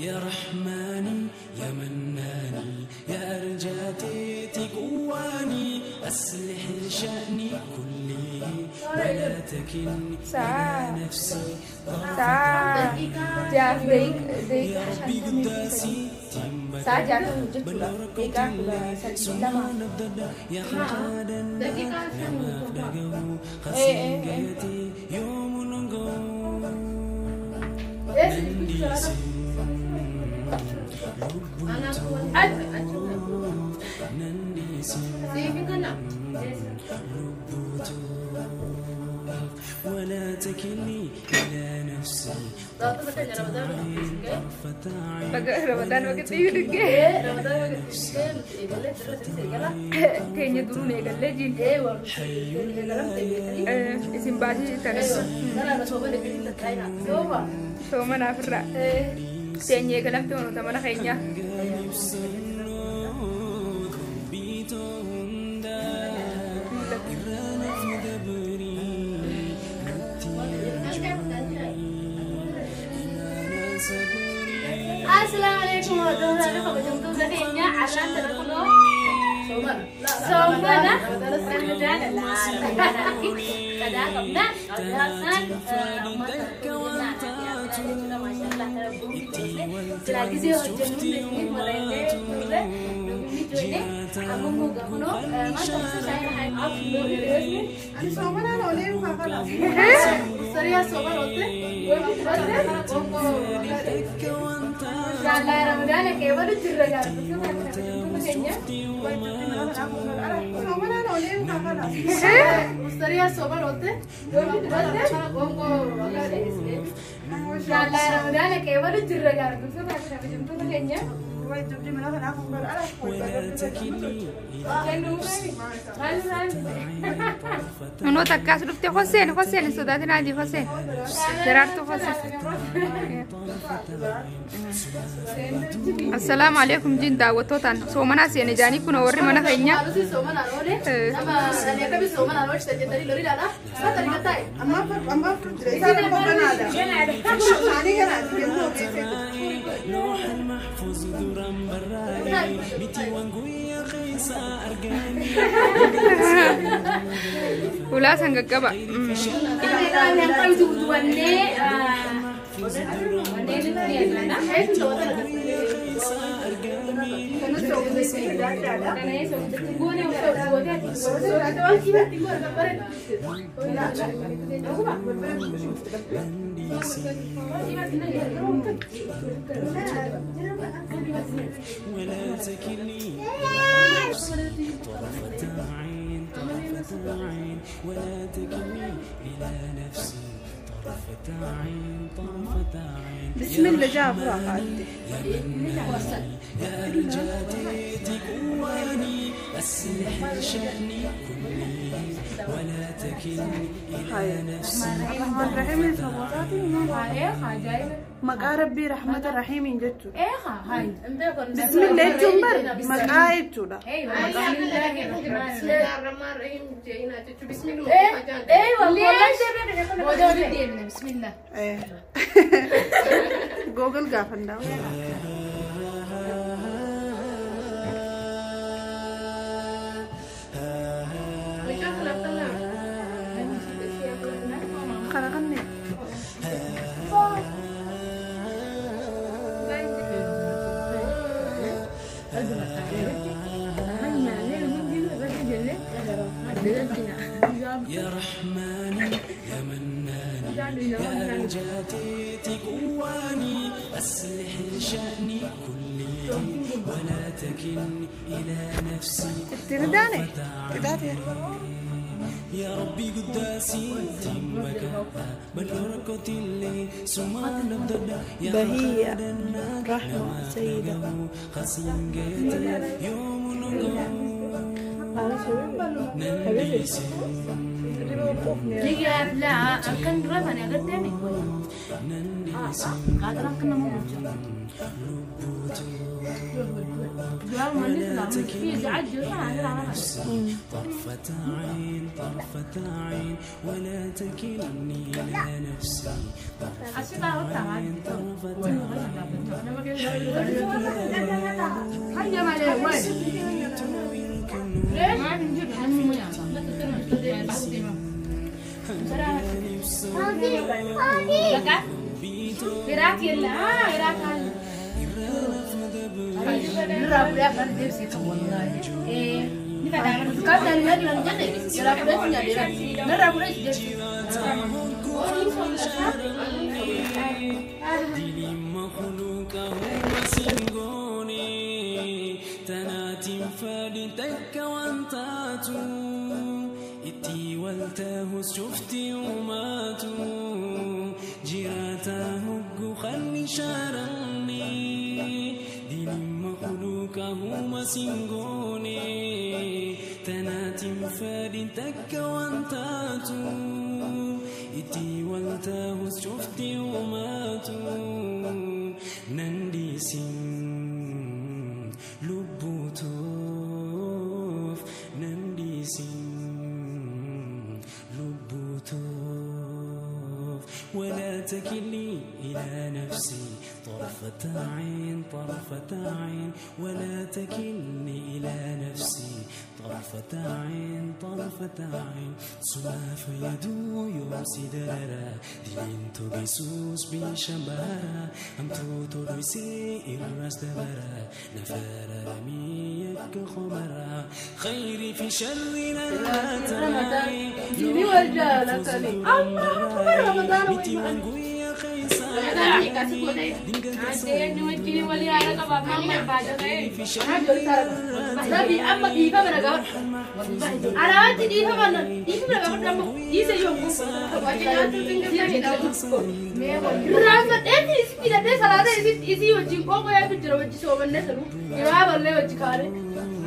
يا رحماني يا مناني يا أرجاتي تقواني أصلح شأني كلي ولا تكلني إلى نفسي طرفة عين يا ربي قداسي ولا تكلني إلى نفسي رمضان وقت تيني درون يقلجين اسم باجي تنسى سومنا في الرأ تيني يقلمت ونتمنى خينيا السلام عليكم ورحمة الله وبركاته. عشان تدخلوا سومنا رمضان قد Uno takkas dhufte Hoseen Hoseen hin sodaatin Haji Hoseen Daraartuu Hoseen. Assalaamu alaikum jin daawwattootaan soomanaa seene jaanii kun warri mana keenya. Ulaa san gaggaba. ولا تكلني طرفة عين طرفة عين ولا تكلني إلى نفسي طرفة عين طرفة عين بسم الله جابرة يا رجاتي تقواني أصلح شأني كلي ولا تكلني إلى نفسي. مقا ربي رحمة الرحيم جتو. بسم الله جمبر مقا يتودا. بسم الله الرحمن الرحيم جينا جتو بسم الله. أيوة بسم الله. جوجل قافلنا. يا رحمن يا منان يا رجاتي تقواني أصلح شأني كلي ولا تكلني إلى نفسي يا ربي قداسي تمك بلورك اللي سمان يا بهية رحمة سيدة خسين يوم نقوم. لا كان رفعني قدامي قادرة كنا موجود طرفة عين طرفة عين ولا تكلني إلى نفسي طرفة عين طرفة شفتي وماتوا جيراته خلي شارني دين مخلوقه ما سنغوني تناتم فادي تك وانتاتو إتي والتاه شفتي وماتوا نندي سن لبوتوف نندي سن ولا تكلني إلى نفسي طرفة عين طرفة عين ولا تكلني إلى نفسي طرفة عين طرفة عين سواف يدو يومسي درارا دينتو بيسوس بيشمبارا أمتو ترويسي إرس دبرا نفار رميك خمرا خيري في شرنا لا ترى الله أكبر رمضان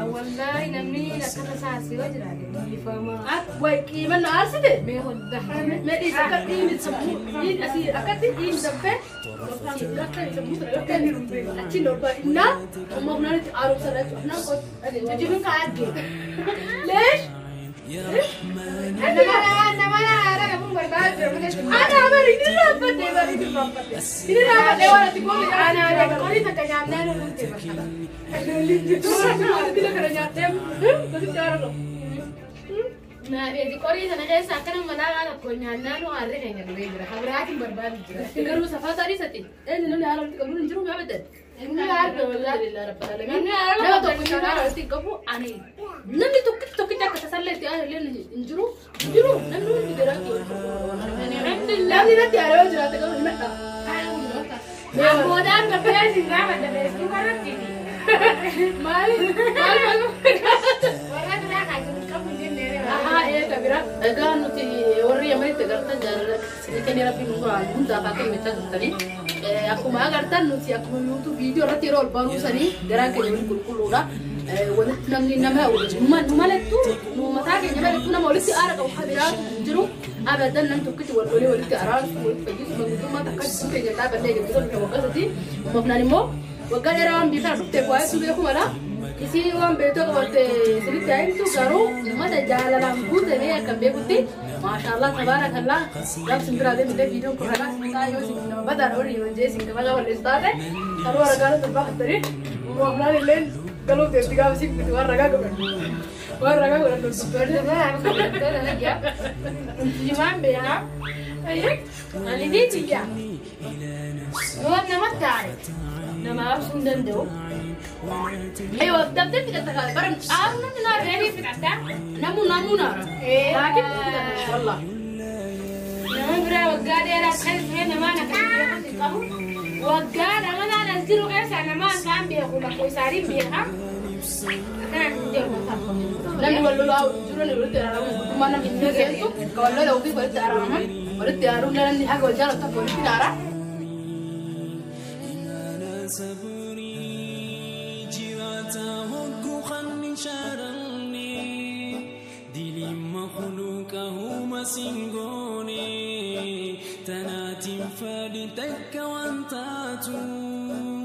والله نمني لك ساسي وجرا وقيمة أرسل ما إذا كان تسمو أسي أكتي إن دفع ليش؟ أنا ما أنا أنا عمري Namni tokkitti tokkitti akka tasalleetti illee hin jiru. Jiru namni hundi garaa Namni natti aaree jiraate garuu himadha. Boodaan dafee isin gaafadha feesbuuka irratti. Maali? Maal maal? Warra biraa kan qabu jennee. Ahaa eega bira. Egaa nuti warri Yamanitti agartan jaalala kenni rabbi nu hundaaf akka himachaa turtanii. Akkuma agartan nuti akkuma yuutuu viidiyoo irratti yeroo ol baanuu sanii garaan keenya waliin qulqulluudha. Walitti namni nama nu malattu nu mataa keenya malattu nama walitti aara qabu habiraatu hin jiru. Abadan nam tokkitti wal lolee walitti araarsu walitti fayyisu manguddummaa takka jiru keenya dhaabannee eeggattoota waggaa sadii uumamnaan immoo waggaa dheeraa waan biyya kana dhufteef waa'ee beeku mala isii waan beektoo qabatte sirriitti haa'imtu garuu uummata jaalalaan guutamee akka beekutti maashaallah tabaarakallah gaaf sin biraa deemtee viidiyoon kun ragaa sin ta'a yoo sin nama badaadha warri himan jee sin kabaja walleessu taate karoo ragaa torbaa hattanii uumamnaan illeen galuuf deemti gaafa sin biti waan ragaa godhan waan ragaa godhan Jimaan beekaa. Ani tiyya. Yoo nama taa'e nama absuu hin danda'u. Aywa dabdee fidata kaale bara aaru namni naara Reebii fidata. Namu namu naara. Laakiin fidata wallah. Nama biraa waggaa dheeraa kan ta'e namaan akka hin qabu. Waggaa nama naan as jiru keessa namaan kaan beeku lakkoo isaanii beekaa. Akkanaan hin jedhu. Namni wal lolaa jiru ni walitti araaramu guutummaa namni hin seentu ka wal lola ofii walitti araaraman walitti aaruun namni haga wal jaalatu tokko walitti naara. Buqqahuma singoone tanaatiin fadhi takka waan taatu.